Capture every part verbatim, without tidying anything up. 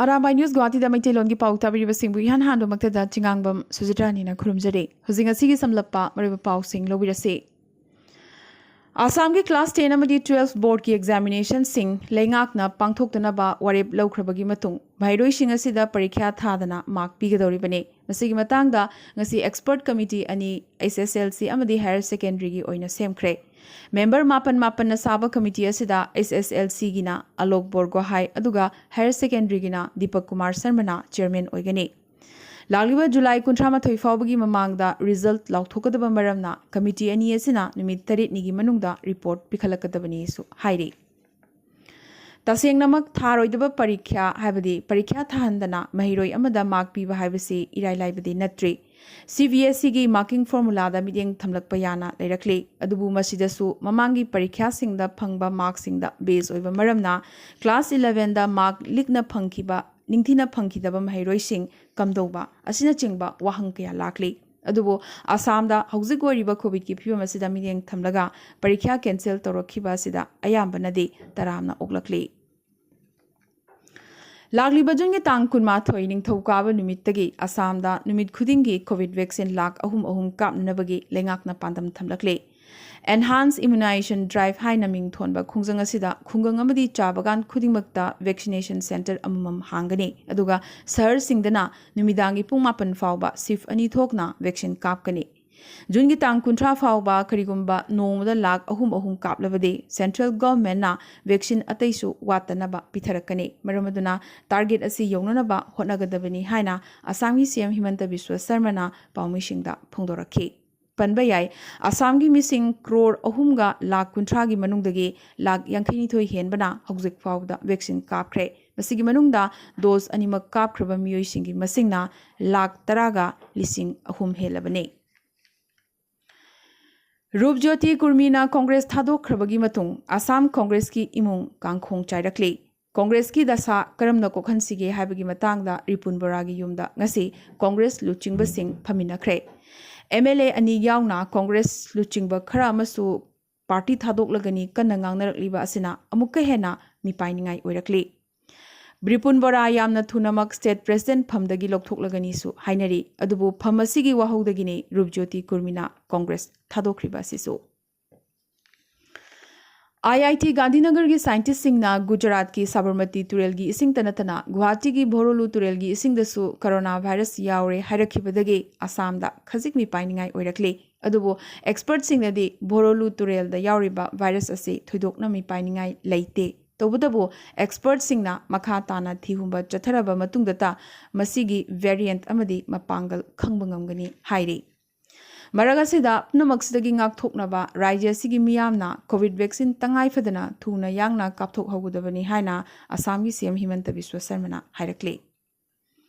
Arambai news ꯒꯨꯋꯥꯍꯥꯇꯤꯗ ꯃꯩꯇꯩꯂꯣꯟꯒꯤ ꯄꯥꯎ ꯇꯥꯕꯤꯔꯤꯕꯁꯤꯡꯕꯨ ꯏꯍꯥꯟ ꯍꯥꯟꯕꯃꯛꯇꯗ ꯆꯤꯉꯥꯡꯕꯝ ꯁꯨꯖꯤꯇ꯭ꯔꯥꯅꯤꯅ ꯈꯨꯔꯨꯝꯖꯔꯤ꯫ ꯍꯧꯖꯤꯛ ꯉꯁꯤꯒꯤ ꯁꯝꯂꯞꯄ ꯃꯔꯨꯑꯣꯏꯕ ꯄꯥꯎꯁꯤꯡ ꯂꯧꯕꯤꯔꯁꯤ꯫ ꯑꯁꯥꯝꯒꯤ class ten ꯑꯃꯗꯤ twelve boardꯀꯤ examinationꯁꯤꯡ ꯂꯩꯉꯥꯛꯅ ꯄꯥꯡꯊꯣꯛꯇꯅꯕ ꯋꯥꯔꯦꯞ ꯂꯧꯈ꯭ꯔꯕꯒꯤ ꯃꯇꯨꯡ, ꯃꯍꯩꯔꯣꯏꯁꯤꯡ ꯑꯁꯤꯗ ꯄꯔꯤꯈ꯭ꯌꯥ ꯊꯥꯗꯅ mark ꯄꯤꯒꯗꯧꯔꯤꯕꯅꯤ꯫ ꯃꯁꯤꯒꯤ ꯃꯇꯥꯡꯗ ꯉꯁꯤ expert committee ꯑꯅꯤ, H S L C ꯑꯃꯗꯤ higher secondaryꯒꯤ ꯑꯣꯏꯅ ꯁꯦꯝꯈ꯭ꯔꯦ꯫ Member ꯃꯥꯄꯟ ꯃꯥꯄꯟꯅ ꯁꯥꯕ committee ꯑꯁꯤꯗ H S L Cꯒꯤꯅ ꯑꯂꯣꯛ ꯕꯣꯔꯒꯣꯍꯥꯏ, ꯑꯗꯨꯒ higher secondaryꯒꯤꯅ ꯗꯤꯄꯛ ꯀꯨꯃꯥꯔ ꯁꯔꯃꯅ chairman ꯑꯣꯏꯒꯅꯤ꯫ ꯂꯥꯛꯂꯤꯕ ꯖꯨꯂꯥꯏ ꯀꯨꯟꯊ꯭ꯔꯥ ꯃꯥꯊꯣꯏ ꯐꯥꯎꯕꯒꯤ ꯃꯃꯥꯡꯗ result ꯂꯥꯎꯊꯣꯛꯀꯗꯕ ꯃꯔꯝꯅ, committee ꯑꯅꯤ ꯑꯁꯤꯅ ꯅꯨꯃꯤꯠ ꯇꯔꯦꯠꯅꯤꯒꯤ ꯃꯅꯨꯡꯗ report ꯄꯤꯈꯠꯂꯛꯀꯗꯕꯅꯤꯁꯨ ꯍꯥꯏꯔꯤ꯫ ꯇꯁꯦꯡꯅꯃꯛ ꯊꯥꯔꯣꯏꯗꯕ ꯄꯔꯤꯈ꯭ꯌꯥ, ꯍꯥꯏꯕꯗꯤ ꯄꯔꯤꯈ꯭ꯌꯥ ꯊꯥꯍꯟꯗꯅ ꯃꯍꯩꯔꯣꯏ ꯑꯃꯗ mark ꯄꯤꯕ ꯍꯥꯏꯕꯁꯤ ꯏꯔꯥꯏ ꯂꯥꯏꯕꯗꯤ ꯅꯠꯇ꯭ꯔꯤ꯫ C B S Eꯒꯤ marking formulaꯗ ꯃꯤꯠꯌꯦꯡ ꯊꯝꯂꯛꯄ ꯌꯥꯅ ꯂꯩꯔꯛꯂꯤ꯫ ꯑꯗꯨꯕꯨ ꯃꯁꯤꯗꯁꯨ ꯃꯃꯥꯡꯒꯤ ꯄꯔꯤꯈ꯭ꯌꯥꯁꯤꯡꯗ ꯐꯪꯕ markꯁꯤꯡꯗ base ꯑꯣꯏꯕ ꯃꯔꯝꯅ, class elevenꯗ mark ꯂꯤꯛꯅ ꯐꯪꯈꯤꯕ, ꯅꯤꯡꯊꯤꯅ ꯐꯪꯈꯤꯗꯕ ꯃꯍꯩꯔꯣꯏꯁꯤꯡ ꯀꯝꯗꯧꯕ ꯑꯁꯤꯅꯆꯤꯡꯕ ꯋꯥꯍꯪ ꯀꯌꯥ ꯂꯥꯛꯂꯤ꯫ ꯑꯗꯨꯕꯨ ꯑꯁꯥꯝꯗ ꯍꯧꯖꯤꯛ ꯑꯣꯏꯔꯤꯕ COVIDꯀꯤ ꯐꯤꯕꯝ ꯑꯁꯤꯗ ꯃꯤꯠꯌꯦꯡ ꯊꯝꯂꯒ ꯄꯔꯤꯈ꯭ꯌꯥ cancel ꯇꯧꯔꯛꯈꯤꯕ ꯑꯁꯤꯗ ꯑꯌꯥꯝꯕꯅꯗꯤ ꯇꯔꯥꯝꯅ ꯑꯣꯛꯂꯛꯂꯤ꯫ ꯂꯥꯛꯂꯤꯕ ꯖꯨꯟꯒꯤ ꯇꯥꯡ ꯀꯨꯟꯃꯥꯊꯣꯏ ꯅꯤꯡꯊꯧꯀꯥꯕ ꯅꯨꯃꯤꯠꯇꯒꯤ ꯑꯁꯥꯝꯗ ꯅꯨꯃꯤꯠ ꯈꯨꯗꯤꯡꯒꯤ COVID vaccine ꯂꯥꯈ ꯑꯍꯨꯝ ꯑꯍꯨꯝ ꯀꯥꯞꯅꯅꯕꯒꯤ ꯂꯩꯉꯥꯛꯅ ꯄꯥꯟꯗꯝ ꯊꯝꯂꯛꯂꯤ꯫ Enhanced Immunization Drive ꯍꯥꯏꯅ ꯃꯤꯡ ꯊꯣꯟꯕ ꯈꯣꯡꯖꯪ ꯑꯁꯤꯗ ꯈꯨꯡꯒꯪ ꯑꯃꯗꯤ ꯆꯥ ꯕꯒꯥꯟ ꯈꯨꯗꯤꯡꯃꯛꯇ vaccination centre ꯑꯃꯃꯝ ꯍꯥꯡꯒꯅꯤ꯫ ꯑꯗꯨꯒ ꯁꯍꯔꯁꯤꯡꯗꯅ ꯅꯨꯃꯤꯗꯥꯡꯒꯤ ꯄꯨꯡ ꯃꯥꯄꯟ ꯐꯥꯎꯕ shift ꯑꯅꯤ ꯊꯣꯛꯅ vaccine ꯀꯥꯞꯀꯅꯤ꯫ ꯖꯨꯟꯒꯤ ꯇꯥꯡ ꯀꯨꯟꯊ꯭ꯔꯥ ꯐꯥꯎꯕ ꯀꯔꯤꯒꯨꯝꯕ ꯅꯣꯡꯃꯗ ꯂꯥꯈ ꯑꯍꯨꯝ ꯑꯍꯨꯝ ꯀꯥꯞꯂꯕꯗꯤ central governmentꯅ vaccine ꯑꯇꯩꯁꯨ ꯋꯥꯠꯇꯅꯕ ꯄꯤꯊꯔꯛꯀꯅꯤ꯫ ꯃꯔꯝ ꯑꯗꯨꯅ target ꯑꯁꯤ ꯌꯧꯅꯅꯕ ꯍꯣꯠꯅꯒꯗꯕꯅꯤ ꯍꯥꯏꯅ ꯑꯁꯥꯝꯒꯤ C M ꯍꯤꯃꯟꯇ ꯕꯤꯁ꯭ꯋ ꯁꯔꯃꯅ ꯄꯥꯎꯃꯤꯁꯤꯡꯗ ꯐꯣꯡꯗꯣꯔꯛꯈꯤ꯫ ꯄꯟꯕ ꯌꯥꯏ, ꯑꯁꯥꯝꯒꯤ ꯃꯤꯁꯤꯡ ꯀ꯭ꯔꯣꯔ ꯑꯍꯨꯝꯒ ꯂꯥꯈ ꯀꯨꯟꯊ꯭ꯔꯥꯒꯤ ꯃꯅꯨꯡꯗꯒꯤ ꯂꯥꯈ ꯌꯥꯡꯈꯩꯅꯤꯊꯣꯏ ꯍꯦꯟꯕꯅ ꯍꯧꯖꯤꯛ ꯐꯥꯎꯕꯗ vaccine ꯀꯥꯞꯈ꯭ꯔꯦ꯫ ꯃꯁꯤꯒꯤ ꯃꯅꯨꯡꯗ dose ꯑꯅꯤꯃꯛ ꯀꯥꯞꯈ꯭ꯔꯕ ꯃꯤꯑꯣꯏꯁꯤꯡꯒꯤ ꯃꯁꯤꯡꯅ ꯂꯥꯈ ꯇꯔꯥꯒ ꯂꯤꯁꯤꯡ ꯑꯍꯨꯝ ꯍꯦꯜꯂꯕꯅꯤ꯫ ꯔꯨꯞꯖ꯭ꯌꯣꯇꯤ ꯀꯨꯔꯃꯤꯅ Congress ꯊꯥꯗꯣꯛꯈ꯭ꯔꯕꯒꯤ ꯃꯇꯨꯡ ꯑꯁꯥꯝ Congressꯀꯤ ꯏꯃꯨꯡ ꯀꯥꯡꯈꯣꯡ ꯆꯥꯏꯔꯛꯂꯤ꯫ Congressꯀꯤ ꯗꯁꯥ ꯀꯔꯝꯅ ꯀꯣꯛꯍꯟꯁꯤꯒꯦ ꯍꯥꯏꯕꯒꯤ ꯃꯇꯥꯡꯗ ꯔꯤꯄꯨꯟ ꯕꯣꯔꯥꯒꯤ ꯌꯨꯝꯗ ꯉꯁꯤ Congress ꯂꯨꯆꯤꯡꯕꯁꯤꯡ ꯐꯝꯃꯤꯟꯅꯈ꯭ꯔꯦ꯫ M L A ꯑꯅꯤ ꯌꯥꯎꯅ Congress ꯂꯨꯆꯤꯡꯕ ꯈꯔ ꯑꯃꯁꯨ party ꯊꯥꯗꯣꯛꯂꯒꯅꯤ ꯀꯟꯅ ꯉꯥꯡꯅꯔꯛꯂꯤꯕ ꯑꯁꯤꯅ ꯑꯃꯨꯛꯀ ꯍꯦꯟꯅ ꯃꯤꯄꯥꯏꯅꯤꯡꯉꯥꯏ ꯑꯣꯏꯔꯛꯂꯤ꯫ ꯕ꯭ꯔꯤꯄꯨꯟ ꯕꯣꯔꯥ ꯌꯥꯝꯅ ꯊꯨꯅꯃꯛ state president ꯐꯝꯗꯒꯤ ꯂꯧꯊꯣꯛꯂꯒꯅꯤꯁꯨ ꯍꯥꯏꯅꯔꯤ꯫ ꯑꯗꯨꯕꯨ ꯐꯝ ꯑꯁꯤꯒꯤ ꯋꯥꯍꯧꯗꯒꯤꯅꯤ ꯔꯨꯞꯖ꯭ꯌꯣꯇꯤ ꯀꯨꯔꯃꯤꯅ ꯀꯣꯡꯒ꯭ꯔꯦꯁ ꯊꯥꯗꯣꯛꯈ꯭ꯔꯤꯕ ꯑꯁꯤꯁꯨ꯫ IIT ꯒꯥꯟꯙꯤꯅꯒꯔꯒꯤ scientistꯁꯤꯡꯅ ꯒꯨꯖꯔꯥꯠꯀꯤ ꯁꯥꯕꯔꯃꯇꯤ ꯇꯨꯔꯦꯜꯒꯤ ꯏꯁꯤꯡꯇ ꯅꯠꯇꯅ ꯒꯨꯋꯥꯍꯥꯇꯤꯒꯤ ꯚꯣꯔꯣꯂꯨ ꯇꯨꯔꯦꯜꯒꯤ ꯏꯁꯤꯡꯗꯁꯨ corona virus ꯌꯥꯎꯔꯦ ꯍꯥꯏꯔꯛꯈꯤꯕꯗꯒꯤ ꯑꯁꯥꯝꯗ ꯈꯖꯤꯛ ꯃꯤꯄꯥꯏꯅꯤꯡꯉꯥꯏ ꯑꯣꯏꯔꯛꯂꯤ꯫ ꯑꯗꯨꯕꯨ expertꯁꯤꯡꯅꯗꯤ ꯚꯣꯔꯣꯂꯨ ꯇꯨꯔꯦꯜꯗ ꯌꯥꯎꯔꯤꯕ virus ꯑꯁꯤ ꯊꯣꯏꯗꯣꯛꯅ ꯃꯤꯄꯥꯏꯅꯤꯡꯉꯥꯏ ꯂꯩꯇꯦ꯫ ꯇꯧꯕꯇꯕꯨ expertꯁꯤꯡꯅ ꯃꯈꯥ ꯇꯥꯅ ꯊꯤꯍꯨꯝꯕ ꯆꯠꯊꯔꯕ ꯃꯇꯨꯡꯗꯇ ꯃꯁꯤꯒꯤ variant ꯑꯃꯗꯤ ꯃꯄꯥꯡꯒꯜ ꯈꯪꯕ ꯉꯝꯒꯅꯤ ꯍꯥꯏꯔꯤ꯫ ꯃꯔꯛ ꯑꯁꯤꯗ ꯄꯨꯝꯅꯃꯛꯁꯤꯗꯒꯤ ꯉꯥꯛꯊꯣꯛꯅꯕ ꯔꯥꯖ꯭ꯌ ꯑꯁꯤꯒꯤ ꯃꯤꯌꯥꯝꯅ COVID vaccine ꯇꯉꯥꯏ ꯐꯗꯅ ꯊꯨꯅ ꯌꯥꯡꯅ ꯀꯥꯞꯊꯣꯛꯍꯧꯒꯗꯕꯅꯤ ꯍꯥꯏꯅ ꯑꯁꯥꯝꯒꯤ CM ꯍꯤꯃꯟꯇ ꯕꯤꯁ꯭ꯋ ꯁꯔꯃꯅ ꯍꯥꯏꯔꯛꯂꯤ꯫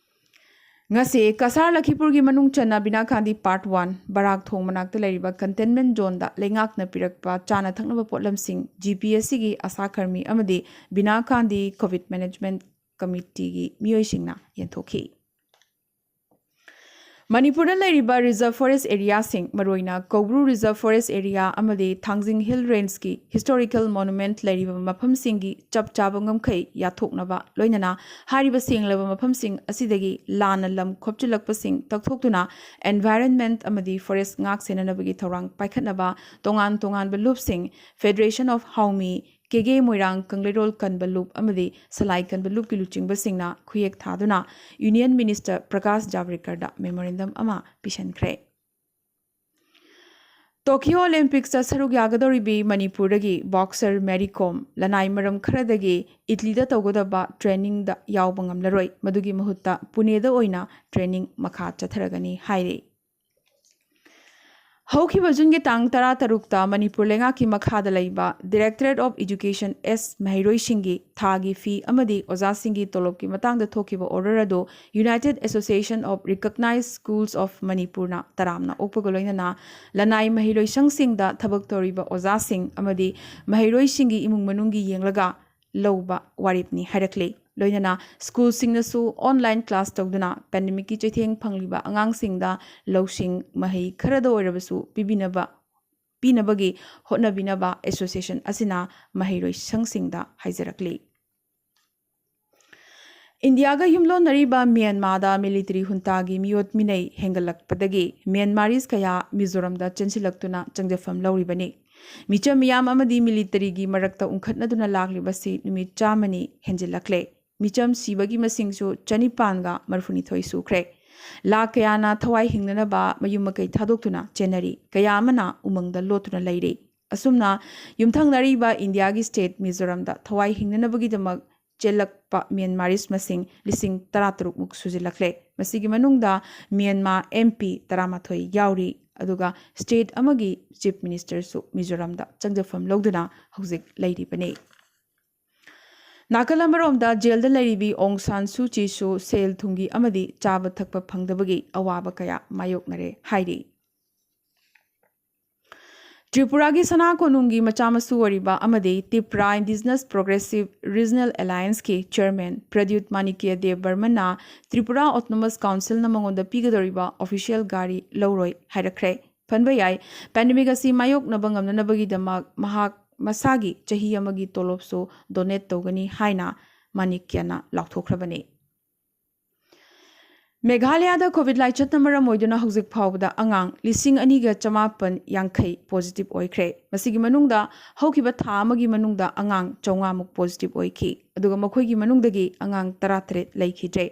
ꯉꯁꯤ ꯀꯁꯥꯔ ꯂꯈꯤꯄꯨꯔꯒꯤ ꯃꯅꯨꯡ ꯆꯟꯅ ꯕꯤꯅꯥ ꯒꯥꯟꯙꯤ Part One ꯕꯔꯥꯛ ꯊꯣꯡ ꯃꯅꯥꯛꯇ ꯂꯩꯔꯤꯕ containment zoneꯗ ꯂꯩꯉꯥꯛꯅ ꯄꯤꯔꯛꯄ ꯆꯥꯅ ꯊꯛꯅꯕ ꯄꯣꯠꯂꯝꯁꯤꯡ GPSCꯒꯤ ꯑꯁꯥ ꯀꯔꯃꯤ ꯑꯃꯗꯤ ꯕꯤꯅꯥ ꯒꯥꯟꯙꯤ COVID management committeeꯒꯤ ꯃꯤꯑꯣꯏꯁꯤꯡꯅ ꯌꯦꯟꯊꯣꯛꯈꯤ꯫ ꯃꯅꯤꯄꯨꯔꯗ ꯂꯩꯔꯤꯕ reserve forest areaꯁꯤꯡ, ꯃꯔꯨꯑꯣꯏꯅ ꯀꯧꯕ꯭ꯔꯨ reserve forest area ꯑꯃꯗꯤ ꯊꯥꯡꯖꯤꯡ Hill Rangeꯀꯤ historical monument ꯂꯩꯔꯤꯕ ꯃꯐꯝꯁꯤꯡꯒꯤ ꯆꯞ ꯆꯥꯕ ꯉꯝꯈꯩ ꯌꯥꯊꯣꯛꯅꯕ, ꯂꯣꯏꯅꯅ ꯍꯥꯏꯔꯤꯕ ꯁꯦꯡꯂꯕ ꯃꯐꯝꯁꯤꯡ ꯑꯁꯤꯗꯒꯤ ꯂꯥꯟꯅ ꯂꯝ ꯈꯣꯞꯆꯤꯜꯂꯛꯄꯁꯤꯡ ꯇꯛꯊꯣꯛꯇꯨꯅ environment ꯑꯃꯗꯤ forest ꯉꯥꯛ ꯁꯦꯟꯅꯅꯕꯒꯤ ꯊꯧꯔꯥꯡ ꯄꯥꯏꯈꯠꯅꯕ ꯇꯣꯉꯥꯟ ꯇꯣꯉꯥꯟꯕ ꯂꯨꯞꯁꯤꯡ, Federation of Haomi, ꯀꯦꯒꯦ ꯃꯣꯏꯔꯥꯡ ꯀꯪꯂꯩꯔꯣꯜ ꯀꯟꯕ ꯂꯨꯞ ꯑꯃꯗꯤ ꯁꯂꯥꯏ ꯀꯟꯕ ꯂꯨꯞꯀꯤ ꯂꯨꯆꯤꯡꯕꯁꯤꯡꯅ ꯈꯨꯌꯦꯛ ꯊꯥꯗꯨꯅ Union Minister ꯄ꯭ꯔꯀꯥꯁ ꯖꯥꯚ꯭ꯔꯦꯀꯔꯗ memorandum ꯑꯃ ꯄꯤꯁꯤꯟꯈ꯭ꯔꯦ꯫ Tokyo Olympicsꯇ ꯁꯔꯨꯛ ꯌꯥꯒꯗꯧꯔꯤꯕꯤ ꯃꯅꯤꯄꯨꯔꯗꯒꯤ boxer ꯃꯦꯔꯤ ꯀꯣꯝ ꯂꯅꯥꯏ ꯃꯔꯝ ꯈꯔꯗꯒꯤ ꯏꯠꯂꯤꯗ ꯇꯧꯒꯗꯕ trainingꯗ ꯌꯥꯎꯕ ꯉꯝꯂꯔꯣꯏ꯫ ꯃꯗꯨꯒꯤ ꯃꯍꯨꯠꯇ ꯄꯨꯅꯦꯗ ꯑꯣꯏꯅ training ꯃꯈꯥ ꯆꯠꯊꯔꯒꯅꯤ ꯍꯥꯏꯔꯤ꯫ ꯍꯧꯈꯤꯕ ꯖꯨꯟꯒꯤ ꯇꯥꯡ ꯇꯔꯥꯇꯔꯨꯛꯇ ꯃꯅꯤꯄꯨꯔ ꯂꯩꯉꯥꯛꯀꯤ ꯃꯈꯥꯗ ꯂꯩꯕ Directorate of Education S ꯃꯍꯩꯔꯣꯏꯁꯤꯡꯒꯤ ꯊꯥꯒꯤ fee ꯑꯃꯗꯤ ꯑꯣꯖꯥꯁꯤꯡꯒꯤ ꯇꯣꯂꯣꯞꯀꯤ ꯃꯇꯥꯡꯗ ꯊꯣꯛꯈꯤꯕ order ꯑꯗꯨ United Association of Recognized Schools of Manipurꯅ ꯇꯔꯥꯝꯅ ꯑꯣꯛꯄꯒ ꯂꯣꯏꯅꯅ ꯂꯅꯥꯏ ꯃꯍꯩꯂꯣꯏꯁꯪꯁꯤꯡꯗ ꯊꯕꯛ ꯇꯧꯔꯤꯕ ꯑꯣꯖꯥꯁꯤꯡ ꯑꯃꯗꯤ ꯃꯍꯩꯔꯣꯏꯁꯤꯡꯒꯤ ꯏꯃꯨꯡ ꯃꯅꯨꯡꯒꯤ ꯌꯦꯡꯂꯒ ꯂꯧꯕ ꯋꯥꯔꯦꯞꯅꯤ ꯍꯥꯏꯔꯛꯂꯤ꯫ ꯂꯣꯏꯅꯅ schoolꯁꯤꯡꯅꯁꯨ online class ꯇꯧꯗꯨꯅ pandemicꯀꯤ ꯆꯩꯊꯦꯡ ꯐꯪꯂꯤꯕ ꯑꯉꯥꯡꯁꯤꯡꯗ ꯂꯧꯁꯤꯡ ꯃꯍꯩ ꯈꯔꯗ ꯑꯣꯏꯔꯕꯁꯨ ꯄꯤꯕꯤꯅꯕ, ꯄꯤꯅꯕꯒꯤ ꯍꯣꯠꯅꯕꯤꯅꯕ association ꯑꯁꯤꯅ ꯃꯍꯩꯔꯣꯏꯁꯪꯁꯤꯡꯗ ꯍꯥꯏꯖꯔꯛꯂꯤ꯫ ꯏꯟꯗꯤꯌꯥꯒ ꯌꯨꯝꯂꯣꯟꯅꯔꯤꯕ ꯃ꯭ꯌꯥꯟꯃꯥꯔꯗ ꯃꯤꯂꯤꯇꯔꯤ ꯍꯨꯟꯇꯥꯒꯤ ꯃꯤꯑꯣꯠ ꯃꯤꯅꯩ ꯍꯦꯟꯒꯠꯂꯛꯄꯗꯒꯤ ꯃ꯭ꯌꯥꯟꯃꯥꯔꯤꯁ ꯀꯌꯥ ꯃꯤꯖꯣꯔꯥꯝꯗ ꯆꯦꯟꯁꯤꯜꯂꯛꯇꯨꯅ ꯆꯪꯖꯐꯝ ꯂꯧꯔꯤꯕꯅꯤ꯫ ꯃꯤꯆꯝ ꯃꯤꯌꯥꯝ ꯑꯃꯗꯤ ꯃꯤꯂꯤꯇꯔꯤꯒꯤ ꯃꯔꯛꯇ ꯎꯪꯈꯠꯅꯗꯨꯅ ꯂꯥꯛꯂꯤꯕꯁꯤ ꯅꯨꯃꯤꯠ ꯆꯥꯝꯃꯅꯤ ꯍꯦꯟꯖꯤꯜꯂꯛꯂꯦ꯫ ꯃꯤꯆꯝ ꯁꯤꯕꯒꯤ ꯃꯁꯤꯡꯁꯨ ꯆꯅꯤꯄꯥꯟꯒ ꯃꯔꯤꯐꯨꯅꯤꯊꯣꯏ ꯁꯨꯈ꯭ꯔꯦ꯫ ꯂꯥꯈ ꯀꯌꯥꯅ ꯊꯋꯥꯏ ꯍꯤꯡꯅꯅꯕ ꯃꯌꯨꯝ ꯃꯀꯩ ꯊꯥꯗꯣꯛꯇꯨꯅ ꯆꯦꯟꯅꯔꯤ꯫ ꯀꯌꯥ ꯑꯃꯅ ꯎꯃꯪꯗ ꯂꯣꯠꯇꯨꯅ ꯂꯩꯔꯤ꯫ ꯑꯁꯨꯝꯅ ꯌꯨꯝꯊꯪꯅꯔꯤꯕ ꯏꯟꯗꯤꯌꯥꯒꯤ ꯁ꯭ꯇꯦꯠ ꯃꯤꯖꯣꯔꯥꯝꯗ ꯊꯋꯥꯏ ꯍꯤꯡꯅꯅꯕꯒꯤꯗꯃꯛ ꯆꯦꯜꯂꯛꯄ ꯃ꯭ꯌꯥꯟꯃꯥꯔꯤꯁ ꯃꯁꯤꯡ ꯂꯤꯁꯤꯡ ꯇꯔꯥꯇꯔꯨꯛ ꯃꯨꯛ ꯁꯨꯖꯤꯜꯂꯛꯂꯦ꯫ ꯃꯁꯤꯒꯤ ꯃꯅꯨꯡꯗ ꯃ꯭ꯌꯥꯟꯃꯥꯔ MP ꯇꯔꯥꯃꯥꯊꯣꯏ ꯌꯥꯎꯔꯤ꯫ ꯑꯗꯨꯒ ꯁ꯭ꯇꯦꯠ ꯑꯃꯒꯤ ꯆꯤꯐ ꯃꯤꯅꯤꯁꯇꯔꯁꯨ ꯃꯤꯖꯣꯔꯥꯝꯗ ꯆꯪꯖꯐꯝ ꯂꯧꯗꯨꯅ ꯍꯧꯖꯤꯛ ꯂꯩꯔꯤꯕꯅꯤ꯫ ꯅꯥꯀꯜ ꯑꯃꯔꯣꯝꯗ ꯖꯦꯜꯗ ꯂꯩꯔꯤꯕꯤ ꯑꯣꯡ ꯁꯥꯟ ꯁꯨ ꯆꯤꯁꯨ ꯁꯦꯜ ꯊꯨꯝꯒꯤ ꯑꯃꯗꯤ ꯆꯥꯕ ꯊꯛꯄ ꯐꯪꯗꯕꯒꯤ ꯑꯋꯥꯕ ꯀꯌꯥ ꯃꯥꯌꯣꯛꯅꯔꯦ ꯍꯥꯏꯔꯤ꯫ ꯇ꯭ꯔꯤꯄꯨꯔꯥꯒꯤ ꯁꯅꯥ ꯀꯣꯅꯨꯡꯒꯤ ꯃꯆꯥ ꯃꯁꯨ ꯑꯣꯏꯔꯤꯕ ꯑꯃꯗꯤ ꯇꯤꯄ꯭ꯔꯥ ꯏꯟꯗꯤꯖꯤꯅꯁ ꯄ꯭ꯔꯣꯒ꯭ꯔꯦꯁꯤꯚ ꯔꯤꯖꯅꯦꯜ ꯑꯦꯂꯥꯌꯟꯁꯀꯤ ꯆꯤꯌꯔꯃꯦꯟ ꯄ꯭ꯔꯗ꯭ꯌꯨꯠ ꯃꯥꯅꯤꯀ꯭ꯌ ꯗꯦꯕ ꯕꯔꯃꯟꯅ ꯇ꯭ꯔꯤꯄꯨꯔꯥ ꯑꯣꯇꯣꯅꯣꯃꯁ ꯀꯥꯎꯟꯁꯤꯜꯅ ꯃꯉꯣꯟꯗ ꯄꯤꯒꯗꯧꯔꯤꯕ ꯑꯣꯐꯤꯁꯤꯌꯦꯜ ꯒꯥꯔꯤ ꯂꯧꯔꯣꯏ ꯍꯥꯏꯔꯛꯈ꯭ꯔꯦ꯫ ꯐꯟꯕ ꯌꯥꯏ, ꯄꯦꯟꯗꯦꯃꯤꯛ ꯑꯁꯤ ꯃꯥꯌꯣꯛꯅꯕ ꯉꯝꯅꯅꯕꯒꯤꯗꯃꯛ ꯃꯍꯥꯛ ꯃꯁꯥꯒꯤ ꯆꯍꯤ ꯑꯃꯒꯤ ꯇꯣꯂꯣꯞꯁꯨ ꯗꯣꯅꯦꯠ ꯇꯧꯒꯅꯤ ꯍꯥꯏꯅ ꯃꯥꯅꯤꯀ꯭ꯌꯅ ꯂꯥꯎꯊꯣꯛꯈ꯭ꯔꯕꯅꯤ꯫ ꯃꯦꯘꯥꯂꯌꯥꯗ ꯀꯣꯚꯤꯗ ꯂꯥꯏꯆꯠꯅ ꯃꯔꯝ ꯑꯣꯏꯗꯨꯅ ꯍꯧꯖꯤꯛ ꯐꯥꯎꯕꯗ ꯑꯉꯥꯡ ꯂꯤꯁꯤꯡ ꯑꯅꯤꯒ ꯆꯃꯥꯄꯟ ꯌꯥꯡꯈꯩ ꯄꯣꯖꯤꯇꯤꯚ ꯑꯣꯏꯈ꯭ꯔꯦ꯫ ꯃꯁꯤꯒꯤ ꯃꯅꯨꯡꯗ ꯍꯧꯈꯤꯕ ꯊꯥ ꯑꯃꯒꯤ ꯃꯅꯨꯡꯗ ꯑꯉꯥꯡ ꯆꯥꯝꯃꯉꯥꯃꯨꯛ ꯄꯣꯖꯤꯇꯤꯚ ꯑꯣꯏꯈꯤ, ꯑꯗꯨꯒ ꯃꯈꯣꯏꯒꯤ ꯃꯅꯨꯡꯗꯒꯤ ꯑꯉꯥꯡ ꯇꯔꯥꯇꯔꯦꯠ ꯂꯩꯈꯤꯗ꯭ꯔꯦ꯫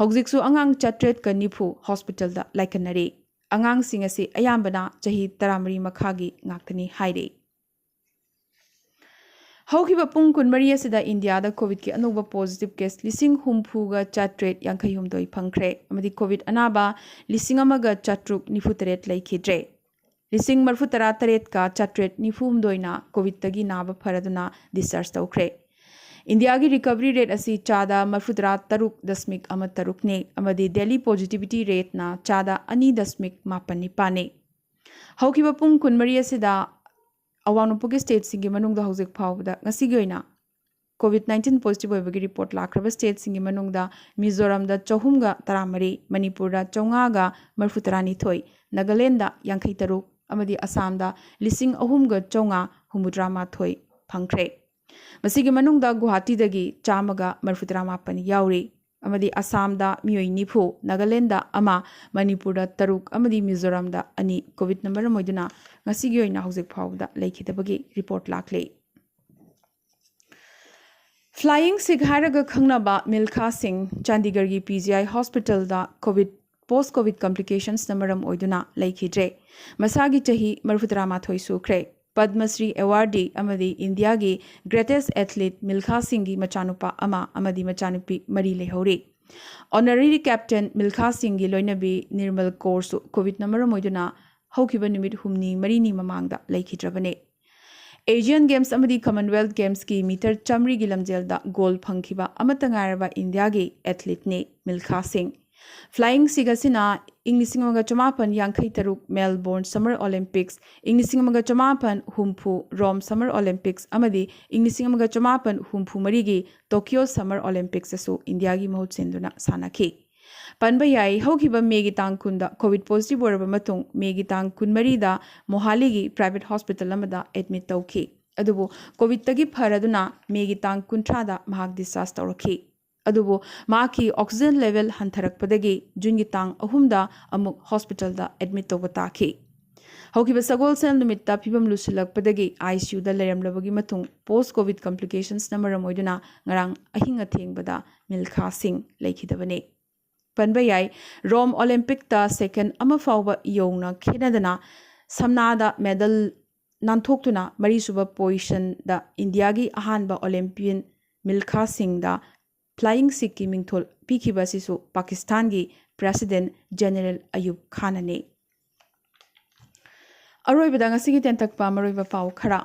ꯍꯧꯖꯤꯛꯁꯨ ꯑꯉꯥꯡ ꯆꯥꯇ꯭ꯔꯦꯠꯀ ꯅꯤꯐꯨ ꯍꯣꯁꯄꯤꯇꯥꯜꯗ ꯂꯥꯏꯀꯠꯅꯔꯤ꯫ ꯑꯉꯥꯡꯁꯤꯡ ꯑꯁꯤ ꯑꯌꯥꯝꯕꯅ ꯆꯍꯤ ꯇꯔꯥꯃꯔꯤ ꯃꯈꯥꯒꯤ ꯉꯥꯛꯇꯅꯤ ꯍꯥꯏꯔꯤ꯫ ꯍꯧꯈꯤꯕ ꯄꯨꯡ ꯀꯨꯟꯃꯔꯤ ꯑꯁꯤꯗ ꯏꯟꯗꯤꯌꯥꯗ ꯀꯣꯚꯤꯗꯀꯤ ꯑꯅꯧꯕ ꯄꯣꯖꯤꯇꯤꯚ ꯀꯦꯁ ꯂꯤꯁꯤꯡ ꯍꯨꯝꯐꯨꯒ ꯆꯥꯇ꯭ꯔꯦꯠ ꯌꯥꯡꯈꯩ ꯍꯨꯝꯗꯣꯏ ꯐꯪꯈ꯭ꯔꯦ, ꯑꯃꯗꯤ ꯀꯣꯚꯤꯗ ꯑꯅꯥꯕ ꯂꯤꯁꯤꯡ ꯑꯃꯒ ꯆꯥꯇ꯭ꯔꯨꯛ ꯅꯤꯐꯨ ꯇꯔꯦꯠ ꯂꯩꯈꯤꯗ꯭ꯔꯦ꯫ ꯂꯤꯁꯤꯡ ꯃꯔꯤꯐꯨ ꯇꯔꯥ ꯇꯔꯦꯠꯀ ꯆꯥꯇ꯭ꯔꯦꯠ ꯅꯤꯐꯨ ꯍꯨꯝꯗꯣꯏꯅ ꯀꯣꯚꯤꯗꯇꯒꯤ ꯅꯥꯕ ꯐꯔꯗꯨꯅ ꯗꯤꯁꯆꯥꯔꯖ ꯇꯧꯈ꯭ꯔꯦ꯫ ꯏꯟꯗꯤꯌꯥꯒꯤ ꯔꯤꯀꯚꯔꯤ ꯔꯦꯠ ꯑꯁꯤ ꯆꯥꯗ ꯃꯔꯤꯐꯨ ꯇꯔꯥ ꯇꯔꯨꯛ ꯗꯁꯃꯤꯛ ꯑꯃ ꯇꯔꯨꯛꯅꯤ, ꯑꯃꯗꯤ ꯗꯦꯂꯤ ꯄꯣꯖꯤꯇꯤꯚꯤꯇꯤ ꯔꯦꯠꯅ ꯆꯥꯗ ꯑꯅꯤ ꯗꯁꯃꯤꯛ ꯃꯥꯄꯟ ꯅꯤꯄꯥꯟꯅꯤ꯫ ꯍꯧꯈꯤꯕ ꯄꯨꯡ ꯀꯨꯟꯃꯔꯤ ꯑꯁꯤꯗ ꯑꯋꯥꯡ ꯅꯣꯡꯄꯣꯛꯀꯤ ꯁ꯭ꯇꯦꯠꯁꯤꯡꯒꯤ ꯃꯅꯨꯡꯗ ꯍꯧꯖꯤꯛ ꯐꯥꯎꯕꯗ ꯉꯁꯤꯒꯤ ꯑꯣꯏꯅ ꯀꯣꯚꯤꯗ ꯅꯥꯏꯟꯇꯤꯟ ꯄꯣꯖꯤꯇꯤꯚ ꯑꯣꯏꯕꯒꯤ ꯔꯤꯄꯣꯔꯠ ꯂꯥꯛꯈ꯭ꯔꯕ ꯁ꯭ꯇꯦꯠꯁꯤꯡꯒꯤ ꯃꯅꯨꯡꯗ ꯃꯤꯖꯣꯔꯥꯝꯗ ꯆꯍꯨꯝꯒ ꯇꯔꯥꯃꯔꯤ, ꯃꯅꯤꯄꯨꯔꯗ ꯆꯥꯝꯃꯉꯥꯒ ꯃꯔꯤꯐꯨ ꯇꯔꯥꯅꯤꯊꯣꯏ, ꯅꯥꯒꯥꯂꯦꯟꯗ ꯌꯥꯡꯈꯩ ꯇꯔꯨꯛ ꯑꯃꯗꯤ ꯑꯁꯥꯝꯗ ꯂꯤꯁꯤꯡ ꯑꯍꯨꯝꯒ ꯆꯥꯝꯃꯉꯥ ꯍꯨꯝꯐꯨꯇꯔꯥ ꯃꯥꯊꯣꯏ ꯐꯪꯈ꯭ꯔꯦ꯫ ꯃꯁꯤꯒꯤ ꯃꯅꯨꯡꯗ ꯒꯨꯋꯥꯍꯥꯇꯤꯗꯒꯤ ꯆꯥꯝꯃꯒ ꯃꯔꯤꯐꯨꯇꯔꯥ ꯃꯥꯄꯟ ꯌꯥꯎꯔꯤ꯫ ꯑꯃꯗꯤ ꯑꯁꯥꯝꯗ ꯃꯤꯑꯣꯏ ꯅꯤꯐꯨ, ꯅꯥꯒꯥꯂꯦꯟꯗ ꯑꯃ, ꯃꯅꯤꯄꯨꯔꯗ ꯇꯔꯨꯛ ꯑꯃꯗꯤ ꯃꯤꯖꯣꯔꯥꯝꯗ ꯑꯅꯤ COVID ꯅꯝꯕꯔ ꯑꯃ ꯑꯣꯏꯗꯨꯅ ꯉꯁꯤꯒꯤ ꯑꯣꯏꯅ ꯍꯧꯖꯤꯛ ꯐꯥꯎꯕꯗ ꯂꯩꯈꯤꯗꯕꯒꯤ ꯔꯤꯄꯣꯔꯠ ꯂꯥꯛꯂꯤ꯫ Flying Sikh ꯍꯥꯏꯔꯒ ꯈꯪꯅꯕ ꯃꯤꯜꯈꯥ ꯁꯤꯡ ꯆꯥꯟꯗꯤꯒꯔꯒꯤ PGI hospitalꯗ COVID, post COVID complications ꯅ ꯃꯔꯝ ꯑꯣꯏꯗꯨꯅ ꯂꯩꯈꯤꯗ꯭ꯔꯦ꯫ ꯃꯁꯥꯒꯤ ꯆꯍꯤ ꯃꯔꯤꯐꯨꯇꯔꯥ ꯃꯥꯊꯣꯏ ꯁꯨꯈ꯭ꯔꯦ꯫ ꯄꯗꯃ ꯁ꯭ꯔꯤ awardee ꯑꯃꯗꯤ ꯏꯟꯗꯤꯌꯥꯒꯤ greatest athlete ꯃꯤꯜꯈꯥ ꯁꯤꯡꯒꯤ ꯃꯆꯥꯅꯨꯄꯥ ꯑꯃ ꯑꯃꯗꯤ ꯃꯆꯥꯅꯨꯄꯤ ꯃꯔꯤ ꯂꯩꯍꯧꯔꯤ꯫ Honorary captain ꯃꯤꯜꯈꯥ ꯁꯤꯡꯒꯤ ꯂꯣꯏꯅꯕꯤ ꯅꯤꯔꯃꯜ ꯀꯧꯔꯁꯨ COVID ꯅ ꯃꯔꯝ ꯑꯣꯏꯗꯨꯅ ꯍꯧꯈꯤꯕ ꯅꯨꯃꯤꯠ ꯍꯨꯝꯅꯤ ꯃꯔꯤꯅꯤ ꯃꯃꯥꯡꯗ ꯂꯩꯈꯤꯗ꯭ꯔꯕꯅꯤ꯫ Asian Games ꯑꯃꯗꯤ Commonwealth Gamesꯀꯤ ꯃꯤꯇꯔ ꯆꯥꯃꯔꯤꯒꯤ ꯂꯝꯖꯦꯜꯗ ꯒꯣꯜ ꯐꯪꯈꯤꯕ ꯑꯃꯠꯇ ꯉꯥꯏꯔꯕ ꯏꯟꯗꯤꯌꯥꯒꯤ athleteꯅꯤ ꯃꯤꯜꯈꯥ ꯁꯤꯡ꯫ Flying Sikh ꯑꯁꯤꯅ ꯏꯪ ꯂꯤꯁꯤꯡ ꯑꯃꯒ ꯆꯃꯥꯄꯟ ꯌꯥꯡꯈꯩ ꯇꯔꯨꯛ Melbourne Summer Olympics, ꯏꯪ ꯂꯤꯁꯤꯡ ꯑꯃꯒ ꯆꯃꯥꯄꯟ ꯍꯨꯝꯐꯨ Rome Summer Olympics ꯑꯃꯗꯤ ꯏꯪ ꯂꯤꯁꯤꯡ ꯑꯃꯒ ꯆꯃꯥꯄꯟ ꯍꯨꯝꯐꯨ ꯃꯔꯤꯒꯤ Tokyo Summer Olympics ꯑꯁꯨ ꯏꯟꯗꯤꯌꯥꯒꯤ ꯃꯍꯨꯠ ꯁꯤꯟꯗꯨꯅ ꯁꯥꯟꯅꯈꯤ꯫ ꯄꯟꯕ ꯌꯥꯏ, ꯍꯧꯈꯤꯕ ꯃꯦꯒꯤ ꯇꯥꯡ ꯀꯨꯟꯗ COVID positive ꯑꯣꯏꯔꯕ ꯃꯇꯨꯡ ꯃꯦꯒꯤ ꯇꯥꯡ ꯀꯨꯟꯃꯔꯤꯗ ꯃꯣꯍꯥꯂꯤꯒꯤ private hospital ꯑꯃꯗ admit ꯇꯧꯈꯤ꯫ ꯑꯗꯨꯕꯨ COVIDꯇꯒꯤ ꯐꯔꯗꯨꯅ ꯃꯦꯒꯤ ꯇꯥꯡ ꯀꯨꯟꯊ꯭ꯔꯥꯗ ꯃꯍꯥꯛ discharge ꯇꯧꯔꯛꯈꯤ꯫ ꯑꯗꯨꯕꯨ ꯃꯍꯥꯛꯀꯤ oxygen level ꯍꯟꯊꯔꯛꯄꯗꯒꯤ ꯖꯨꯟꯒꯤ ꯇꯥꯡ ꯑꯍꯨꯝꯗ ꯑꯃꯨꯛ hospitalꯗ admit ꯇꯧꯕ ꯇꯥꯈꯤ꯫ ꯍꯧꯈꯤꯕ ꯁꯒꯣꯜꯁꯦꯜ ꯅꯨꯃꯤꯠꯇ ꯐꯤꯕꯝ ꯂꯨꯁꯤꯜꯂꯛꯄꯗꯒꯤ ICUꯗ ꯂꯩꯔꯝꯂꯕꯒꯤ ꯃꯇꯨꯡ post COVID complications ꯅ ꯃꯔꯝ ꯑꯣꯏꯗꯨꯅ ꯉꯔꯥꯡ ꯑꯍꯤꯡ ꯑꯊꯦꯡꯕꯗ ꯃꯤꯜꯈꯥ ꯁꯤꯡ ꯂꯩꯈꯤꯗꯕꯅꯤ꯫ ꯄꯟꯕ ꯌꯥꯏ, Rome Olympicꯇ second ꯑꯃ ꯐꯥꯎꯕ ꯌꯧꯅ ꯈꯦꯠꯅꯗꯅ ꯁꯝꯅꯥꯗ medal ꯅꯥꯟꯊꯣꯛꯇꯨꯅ ꯃꯔꯤꯁꯨꯕ positionꯗ ꯏꯟꯗꯤꯌꯥꯒꯤ ꯑꯍꯥꯟꯕ Olympian ꯃꯤꯜꯈꯥ ꯁꯤꯡꯗ Flying Sikhꯀꯤ ꯃꯤꯡꯊꯣꯜ ꯄꯤꯈꯤꯕ ꯑꯁꯤꯁꯨ ꯄꯥꯀꯤꯁꯇꯥꯟꯒꯤ President General ꯑꯌꯨꯕ ꯈꯥꯟꯅꯅꯤ꯫ ꯑꯔꯣꯏꯕꯗ ꯉꯁꯤꯒꯤ ꯇꯦꯟꯇꯛꯄ ꯃꯔꯨꯑꯣꯏꯕ ꯄꯥꯎ ꯈꯔ꯫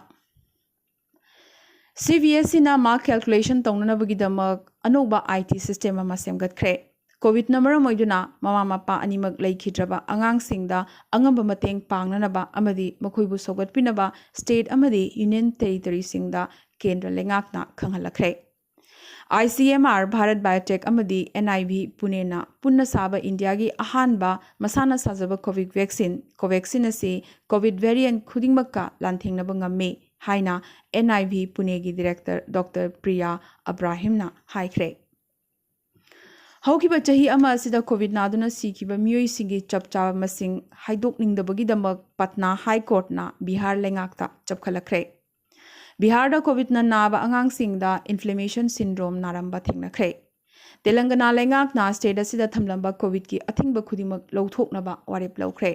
CBSEꯅ mark calculation ꯇꯧꯅꯅꯕꯒꯤꯗꯃꯛ ꯑꯅꯧꯕ IT system ꯑꯃ ꯁꯦꯝꯒꯠꯈ꯭ꯔꯦ꯫ COVIDꯅ ꯃꯔꯝ ꯑꯣꯏꯗꯨꯅ ꯃꯃꯥ ꯃꯄꯥ ꯑꯅꯤꯃꯛ ꯂꯩꯈꯤꯗ꯭ꯔꯕ ꯑꯉꯥꯡꯁꯤꯡꯗ ꯑꯉꯝꯕ ꯃꯇꯦꯡ ꯄꯥꯡꯅꯅꯕ ꯑꯃꯗꯤ ꯃꯈꯣꯏꯕꯨ ꯁꯧꯒꯠꯄꯤꯅꯕ state ꯑꯃꯗꯤ union territoryꯁꯤꯡꯗ ꯀꯦꯟꯗ꯭ꯔ ꯂꯩꯉꯥꯛꯅ ꯈꯪꯍꯜꯂꯛꯈ꯭ꯔꯦ꯫ ICMR, Bharat Biotech ꯑꯃꯗꯤ NIV Puneꯅ ꯄꯨꯟꯅ ꯁꯥꯕ ꯏꯟꯗꯤꯌꯥꯒꯤ ꯑꯍꯥꯟꯕ ꯃꯁꯥꯅ ꯁꯥꯖꯕ COVID vaccine Covaxin ꯑꯁꯤ COVID variant ꯈꯨꯗꯤꯡꯃꯛꯀ ꯂꯥꯟꯊꯦꯡꯅꯕ ꯉꯝꯃꯤ꯫ ꯍꯥꯏꯅ ꯑꯦꯟ ꯑꯥꯏ ꯚꯤ ꯄꯨꯅꯦꯒꯤ ꯗꯤꯔꯦꯛꯇꯔ ꯗꯣꯛꯇꯔ ꯄ꯭ꯔꯤꯌꯥ ꯑꯕ꯭ꯔꯥꯍꯤꯝꯅ ꯍꯥꯏꯈ꯭ꯔꯦ꯫ ꯍꯧꯈꯤꯕ ꯆꯍꯤ ꯑꯃ ꯑꯁꯤꯗ ꯀꯣꯚꯤꯗ ꯅꯥꯗꯨꯅ ꯁꯤꯈꯤꯕ ꯃꯤꯑꯣꯏꯁꯤꯡꯒꯤ ꯆꯞ ꯆꯥꯕ ꯃꯁꯤꯡ ꯍꯥꯏꯗꯣꯛꯅꯤꯡꯗꯕꯒꯤꯗꯃꯛ ꯄꯠꯅꯥ ꯍꯥꯏ ꯀꯣꯔꯠꯅ ꯕꯤꯍꯥꯔ ꯂꯩꯉꯥꯛꯇ ꯆꯞꯈꯠꯂꯛꯈ꯭ꯔꯦ꯫ ꯕꯤꯍꯥꯔꯗ ꯀꯣꯚꯤꯗꯅ ꯅꯥꯕ ꯑꯉꯥꯡꯁꯤꯡꯗ ꯏꯟꯐ꯭ꯂꯦꯃꯦꯁꯟ ꯁꯤꯟꯗ꯭ꯔꯣꯝ ꯅꯥꯔꯝꯕ ꯊꯦꯡꯅꯈ꯭ꯔꯦ꯫ ꯇꯦꯂꯪꯒꯅꯥ ꯂꯩꯉꯥꯛꯅ ꯁ꯭ꯇꯦꯠ ꯑꯁꯤꯗ ꯊꯝꯂꯝꯕ ꯀꯣꯚꯤꯗꯀꯤ ꯑꯊꯤꯡꯕ ꯈꯨꯗꯤꯡꯃꯛ ꯂꯧꯊꯣꯛꯅꯕ ꯋꯥꯔꯦꯞ ꯂꯧꯈ꯭ꯔꯦ꯫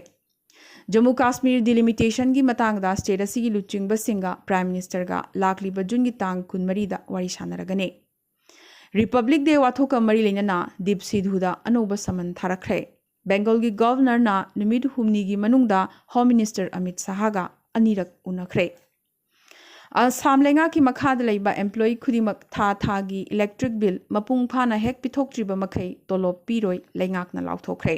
ꯖꯝꯃꯨ ꯀꯥꯁꯃꯤꯔ ꯗꯤꯂꯤꯃꯤꯇꯦꯁꯟꯒꯤ ꯃꯇꯥꯡꯗ ꯁ꯭ꯇꯦꯠ ꯑꯁꯤꯒꯤ ꯂꯨꯆꯤꯡꯕꯁꯤꯡꯒ ꯄ꯭ꯔꯥꯏꯝ ꯃꯤꯅꯤꯁꯇꯔꯒ ꯂꯥꯛꯂꯤꯕ ꯖꯨꯟꯒꯤ ꯇꯥꯡ ꯀꯨꯟꯃꯔꯤꯗ ꯋꯥꯔꯤ ꯁꯥꯟꯅꯔꯒꯅꯤ꯫ ꯔꯤꯄꯕ꯭ꯂꯤꯛ ꯗꯦ ꯋꯥꯊꯣꯛꯀ ꯃꯔꯤ ꯂꯩꯅꯅ ꯗꯤꯞ ꯁꯤꯙꯨꯗ ꯑꯅꯧꯕ ꯁꯃꯟ ꯊꯥꯔꯛꯈ꯭ꯔꯦ꯫ ꯕꯦꯡꯒꯜꯒꯤ ꯒꯚꯔꯅꯔꯅ ꯅꯨꯃꯤꯠ ꯍꯨꯝꯅꯤꯒꯤ ꯃꯅꯨꯡꯗ ꯍꯣꯝ ꯃꯤꯅꯤꯁꯇꯔ ꯑꯃꯤꯠ ꯁꯥꯍꯒ ꯑꯅꯤꯔꯛ ꯎꯅꯈ꯭ꯔꯦ꯫ ꯑꯁꯥꯝ ꯂꯩꯉꯥꯛꯀꯤ ꯃꯈꯥꯗ ꯂꯩꯕ ꯑꯦꯝꯄ꯭ꯂꯣꯌꯤ ꯈꯨꯗꯤꯡꯃꯛ ꯊꯥ ꯊꯥꯒꯤ ꯏꯂꯦꯛꯇ꯭ꯔꯤꯛ ꯕꯤꯜ ꯃꯄꯨꯡ ꯐꯥꯅ ꯍꯦꯛ ꯄꯤꯊꯣꯛꯇ꯭ꯔꯤꯕ ꯃꯈꯩ ꯇꯣꯂꯣꯞ ꯄꯤꯔꯣꯏ ꯂꯩꯉꯥꯛꯅ ꯂꯥꯎꯊꯣꯛꯈ꯭ꯔꯦ꯫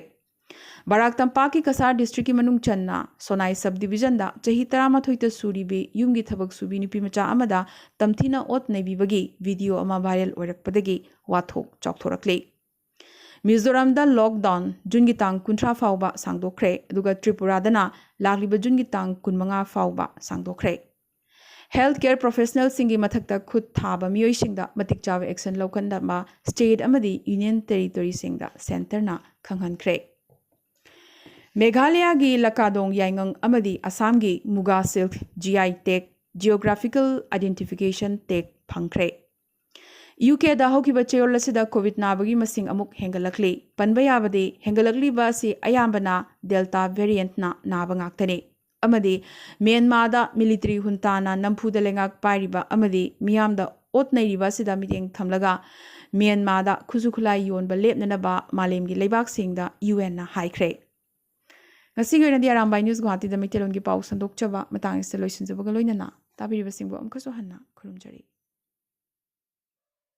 ꯕꯔꯥꯛ ꯇꯝꯄꯥꯛꯀꯤ ꯀꯁꯥꯔ ꯗꯤꯁꯇ꯭ꯔꯤꯛꯀꯤ ꯃꯅꯨꯡ ꯆꯟꯅ ꯁꯣꯅꯥꯏ ꯁꯕ ꯗꯤꯕꯤꯖꯟꯗ ꯆꯍꯤ ꯇꯔꯥꯃꯥꯊꯣꯏꯗ ꯁꯨꯔꯤꯕꯤ ꯌꯨꯝꯒꯤ ꯊꯕꯛ ꯁꯨꯕꯤ ꯅꯨꯄꯤ ꯃꯆꯥ ꯑꯃꯗ ꯇꯝꯊꯤꯅ ꯑꯣꯠ ꯅꯩꯕꯤꯕꯒꯤ ꯚꯤꯗꯤꯑꯣ ꯑꯃ ꯚꯥꯏꯔꯦꯜ ꯑꯣꯏꯔꯛꯄꯗꯒꯤ ꯋꯥꯊꯣꯛ ꯆꯥꯎꯊꯣꯔꯛꯂꯤ꯫ ꯃꯤꯖꯣꯔꯥꯝꯗ ꯂꯣꯛꯗꯥꯎꯟ ꯖꯨꯟꯒꯤ ꯇꯥꯡ ꯀꯨꯟꯊ꯭ꯔꯥ ꯐꯥꯎꯕ ꯁꯥꯡꯗꯣꯛꯈ꯭ꯔꯦ, ꯑꯗꯨꯒ ꯇ꯭ꯔꯤꯄꯨꯔꯥꯗꯅ ꯂꯥꯛꯂꯤꯕ ꯖꯨꯟꯒꯤ ꯇꯥꯡ ꯀꯨꯟꯃꯉꯥ ꯐꯥꯎꯕ ꯁꯥꯡꯗꯣꯛꯈ꯭ꯔꯦ꯫ ꯍꯦꯜꯊ ꯀꯦꯌꯔ ꯄ꯭ꯔꯣꯐꯦꯁꯅꯦꯜꯁꯤꯡꯒꯤ ꯃꯊꯛꯇ ꯈꯨꯠ ꯊꯥꯕ ꯃꯤꯑꯣꯏꯁꯤꯡꯗ ꯃꯇꯤꯛ ꯆꯥꯕ ꯑꯦꯛꯁꯟ ꯂꯧꯈꯠꯅꯕ ꯁ꯭ꯇꯦꯠ ꯑꯃꯗꯤ ꯌꯨꯅꯤꯌꯟ ꯇꯦꯔꯤꯇꯣꯔꯤꯁꯤꯡꯗ ꯁꯦꯟꯇꯔꯅ ꯈꯪꯍꯟꯈ꯭ꯔꯦ꯫ ꯃꯦꯘꯥꯂꯌꯥꯒꯤ ꯂꯀꯥꯗꯣꯡ ꯌꯥꯏꯉꯪ ꯑꯃꯗꯤ ꯑꯁꯥꯝꯒꯤ ꯃꯨꯒꯥ ꯁꯤꯜꯛ ꯖꯤ ꯑꯥꯏ ꯇꯦꯒ, ꯖꯤꯑꯣꯒ꯭ꯔꯥꯐꯤꯀꯦꯜ ꯑꯥꯏꯗꯦꯟꯇꯤꯐꯤꯀꯦꯁꯟ ꯇꯦꯒ ꯐꯪꯈ꯭ꯔꯦ꯫ ꯌꯨ ꯀꯦꯗ ꯍꯧꯈꯤꯕ ꯆꯌꯣꯜ ꯑꯁꯤꯗ ꯀꯣꯚꯤꯗ ꯅꯥꯕꯒꯤ ꯃꯁꯤꯡ ꯑꯃꯨꯛ ꯍꯦꯟꯒꯠꯂꯛꯂꯤ꯫ ꯄꯟꯕ ꯌꯥꯕꯗꯤ, ꯍꯦꯟꯒꯠꯂꯛꯂꯤꯕ ꯑꯁꯤ ꯑꯌꯥꯝꯕꯅ ꯗꯦꯜꯇꯥ ꯚꯦꯔꯤꯌꯦꯟꯠꯅ ꯅꯥꯕ ꯉꯥꯛꯇꯅꯤ꯫ ꯑꯃꯗꯤ ꯃ꯭ꯌꯥꯟꯃꯥꯔꯗ ꯃꯤꯂꯤꯇꯔꯤ ꯍꯨꯟꯇꯥꯅ ꯅꯝꯐꯨꯗ ꯂꯩꯉꯥꯛ ꯄꯥꯏꯔꯤꯕ ꯑꯃꯗꯤ ꯃꯤꯌꯥꯝꯗ ꯑꯣꯠ ꯅꯩꯔꯤꯕ ꯑꯁꯤꯗ ꯃꯤꯠꯌꯦꯡ ꯊꯝꯂꯒ ꯃ꯭ꯌꯥꯟꯃꯥꯔꯗ ꯈꯨꯠꯁꯨ ꯈꯨꯠꯂꯥꯏ ꯌꯣꯟꯕ ꯂꯦꯞꯅꯅꯕ ꯃꯥꯂꯦꯝꯒꯤ ꯂꯩꯕꯥꯛꯁꯤꯡꯗ ꯌꯨ ꯑꯦꯟꯅ ꯍꯥꯏꯈ꯭ꯔꯦ꯫ ꯉꯁꯤꯒꯤ ꯑꯣꯏꯅꯗꯤ ꯑꯔꯥꯝꯕꯥꯏ ꯅ꯭ꯌꯨꯁ ꯒꯨꯋꯥꯍꯥꯇꯤꯗ ꯃꯩꯇꯩꯂꯣꯟꯒꯤ ꯄꯥꯎ ꯁꯟꯗꯣꯛꯆꯕ ꯃꯇꯥꯡ ꯑꯁꯤꯗ ꯂꯣꯏꯁꯤꯟꯖꯕꯒ ꯂꯣꯏꯅꯅ ꯇꯥꯕꯤꯔꯤꯕꯁꯤꯡꯕꯨ ꯑꯃꯨꯛꯀꯁꯨ ꯍꯟꯅ ꯈꯨꯔꯨꯝꯖꯔꯤ꯫